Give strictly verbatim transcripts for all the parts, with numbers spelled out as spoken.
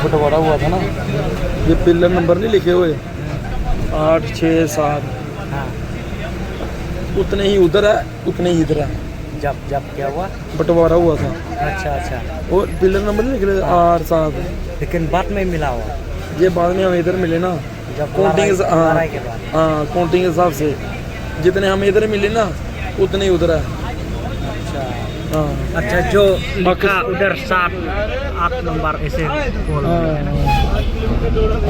बंटवारा हुआ था ना, ये पिलर नंबर नहीं लिखे हुए, आठ छः सात, हाँ। उतने ही उधर है, उतने ही इधर है। जब जब क्या हुआ? बंटवारा हुआ था। अच्छा अच्छा। और पिलर नंबर नहीं लिखे हुए, हाँ। आठ सात। लेकिन बाद में मिला हुआ। ये बाद में हम इधर मिले ना। जब काउंटिंग लड़ाई, हाँ। लड़ाई के बाद। हाँ, काउंटिंग के हिसाब से जितने हम इधर मिले ना, उतने ही उधर है। अच्छा। हाँ। अच्छा, जो लिखा उधर सात, आठ नंबर ऐसे बोल। हाँ।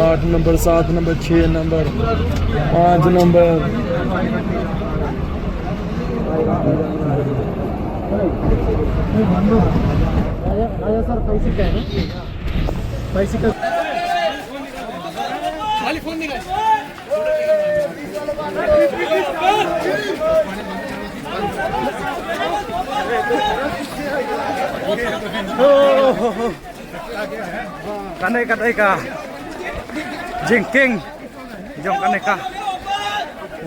आठ नंबर, सात नंबर, छः नंबर, पाँच नंबर। आया, आया सर, पैसे क्या है ना? पैसे का Kane ka dei ka jingkieng jong kane ka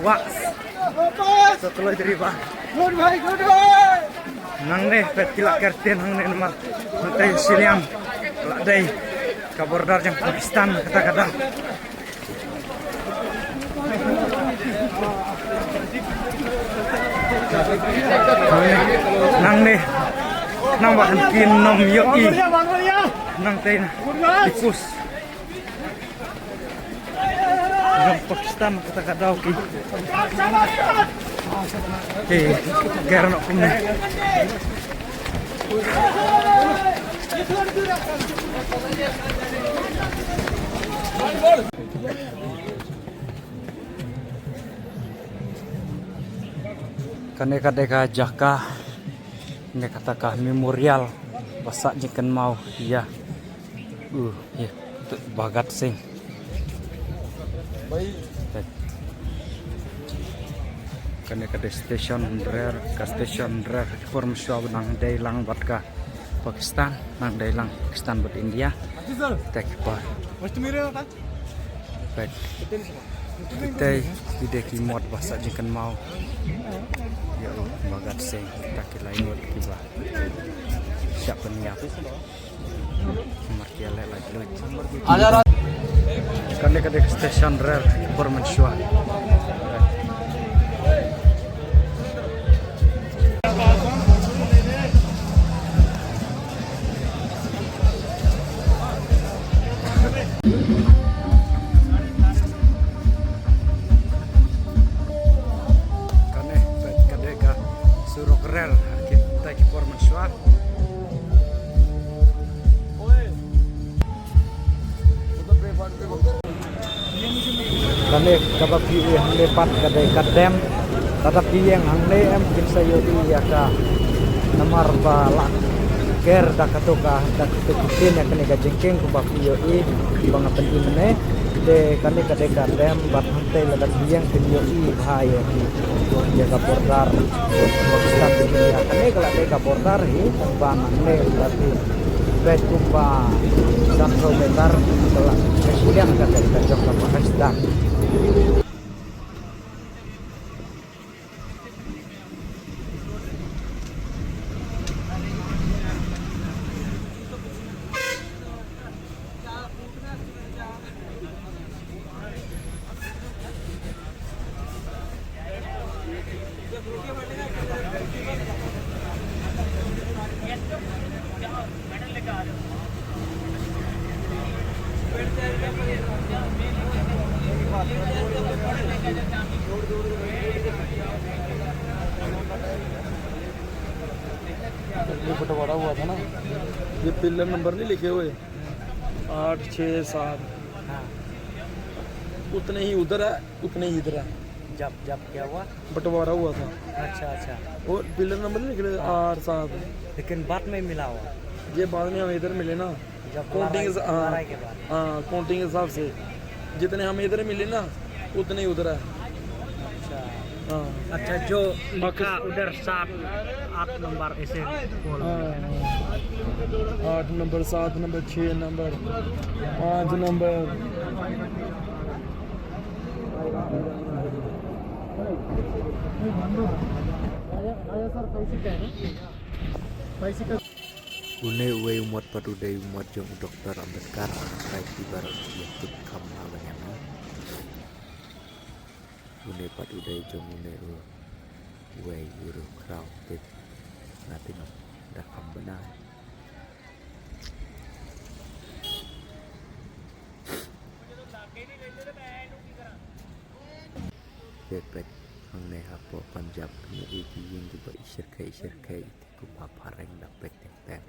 wah Satluj River. Nangne peit ki la ker tien hangne namar hangtei shiliang la dei ka border jong Pakistan kata ka daw. Nangne, nang ba han kin nym ïohi. Nangtei na i pus jong Pakistan kata ka daw ki, ki ker noh kumne. Kane ka dei ka jaka, ne kata ka memorial ba sah jingkynmaw ïa u, ïa u Bhagat Singh. Kane ka dei station rer, ka station rer por mynshuwa ba nang dei lang bad ka Pakistan, nang dei lang Pakistan bad India. Te ki por. Peit. Kitei ki dei ki mot ba sah jingkynmaw ïa u Bhagat Singh, kita ki lai ngut kiba shah pynïap. Namar ki ïaleh laitluid. Kane ka dei ka station rer por mynshuwa. Kane ka dei ka surok rel ha kita ki por mynshuwa. Kane kaba phi ïohi hangne pat ka dei ka dam. Lada phi ïeng hangne em phin sa ïohi ïa ka. Namar ba la ker da kato ka, da kato ka ktien ïa kane ka jingkieng kumba phi ïohi ba nga pyni mynne. Te kane ka dei ka dam bad hangtei lada phi ïeng phin ïohi bha ïa ki, ïa ka border Pakistan bad India. Kane ka la dei ka border hi, kumba nangne la dei, peit kumba san saw meter ka la dei, ka dei ka jong ka Pakistan. ये बंटवारा हुआ था ना, ये पिलर नंबर नहीं लिखे हुए, आठ छः सात। हाँ। उतने ही उधर है, उतने ही इधर है। जब जब क्या हुआ? बंटवारा हुआ था। अच्छा अच्छा। और पिलर नंबर नहीं लिखे हुए, हाँ। आठ सात। लेकिन बाद में मिला हुआ। ये बाद में हम इधर मिले ना। जब काउंटिंग लड़ाई, हाँ, लड़ाई के बाद। हाँ, काउंटिंग के हिसाब से जितने हम इधर मिले ना, उतने ही उधर है। अच्छा। हाँ। अच्छा, जो लिखा उधर सात, आठ नंबर ऐसे बोल। हाँ, हाँ। आठ नंबर, सात नंबर, छः नंबर, पाँच नंबर। आया, आया सर, पैसे क्या है? पैसे का Une uwei u mot pat u dei u mot jong u Doktor Ambedkar, hangtai ki baroh ki ïa kut kham ha ba ñiam. Une pat u dei jong une u uwei u riewkhraw tip. Nga tip da kham bna. Te peit hangne hapoh Punjab ngi i ki ïing kiba i shyrkhei i shyrkhei i te kumba phareng da peit teng teng.